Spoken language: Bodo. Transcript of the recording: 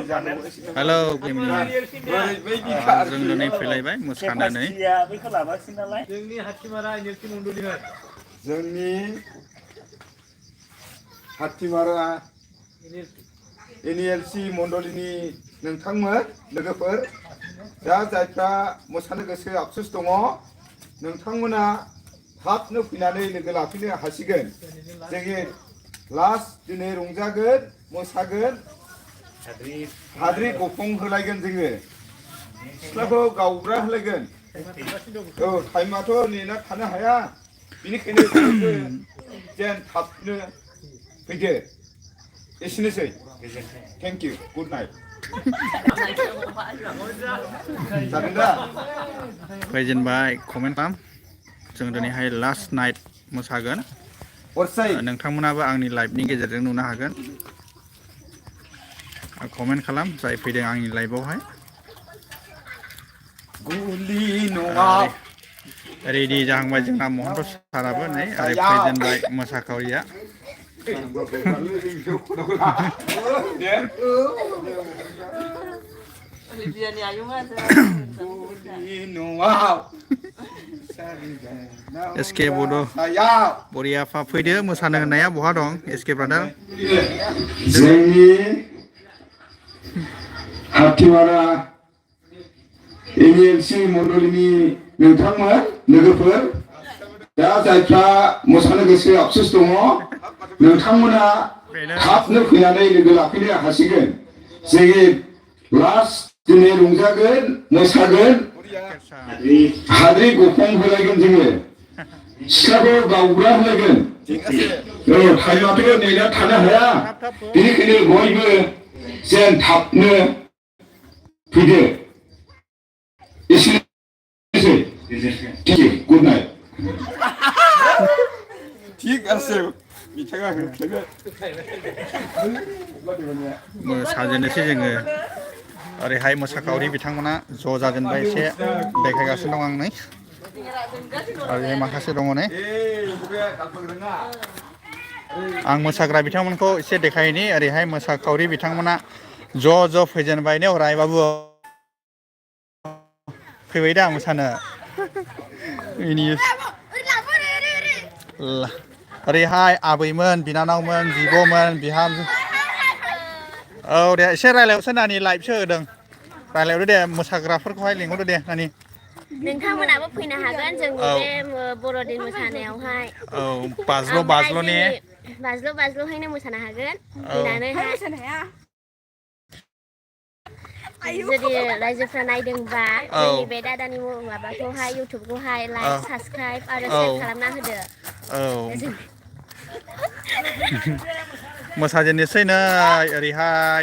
हेलो जों दिनै फैलायबाय मोसानानै जोंनि हाथिमारा NLC मण्डलिनि नोंथांमोन लोगोफोर दा जायफ्रा मोसानो गोसो आफसुस दङ नोंथांमोना थाबनो फैनानै लोगो लाफैनो हासिगोन जोङो लास्ट दिनै रंजागोन मोसागोन हाद्रि गफं होलायगोन जोङो सिख्लाखौ गावब्रा होलायगोन औ टाइमाथ' नेना थानो हाया बिनिखायनो बयबो जेन थाबनो फैदो एसेनोसै थेंक इउ गुड नाइट जागोन दा फैजेनबाय कमेन्ट खालाम जों दिनैहाय लास्ट नाइट मोसागोन नोंथांमोनाबो आंनि लाइभनि गेजेरजों नुनो हागोन कमेन्ट खालाम जाय फैदों आंनि लाइभआवहाय रेडि जाहांबाय जोंना महन्त साराबो नै ओरै फैजेनबाय मोसाखावरिया एसके बड' बरियाफा फैदो मोसानो होननाया बहा दं एसके ब्रादार जोंनि हाथिमारा NLC मण्डलिनि नोंथांमोन लोगोफोर दा जायफ्रा मोसानो गोसो आफसुस दङ नोंथांमोना थाबनो फैनानै लोगो लाफैनो हासिगोन जोङो लास्ट दिनै रंजागोन मोसागोन हाद्रि गफं होलायगोन जोङो सिख्लाखौ गावब्रा होलायगोन टाइमाथ' नेना थानो हाया बेनिखायनो बयबो जेन थाबनो फैदो एसेनोसै गुड नाइट ঠিক আছে बिथाङा मोसाजेननोसै जोङो ओरैहाय मोसाखावरि बिथांमोना ज' जाजेनबाय एसे देखायगासिनो दं आं नै ओरैहाय माखासे दङ नै आं मोसाग्रा बिथांमोनखौ एसे देखायनि ओरैहाय मोसाखावरि बिथांमोना ज' फैजेनबाय ने राय बाबु फैबाय दा मोसानो ओरैहाय आबैमोन बिनानावमोन बिब'मोन बिहामजो औ दे एसे रायलायहरसै नानि लाइभसो होदों रायलायहरदो दे मोसाग्राफोरखौहाय लिंहरदो दे नानि नोंथांमोनाबो फैनो हागोन जोंनि बे बर'दिन मोसानायावहाय औ बाज्ल' ने बाज्ल'हायनो मोसानो हागोन फैनानैहाय जुदि रायजोफ्रा नायदोंबा जोंनि बे दादानि माबाखौहाय इउटुबखौहाय लाइक साबसक्राइब आरो सेयार खालामना होदो मोसाजेननोसै नै ओरैहाय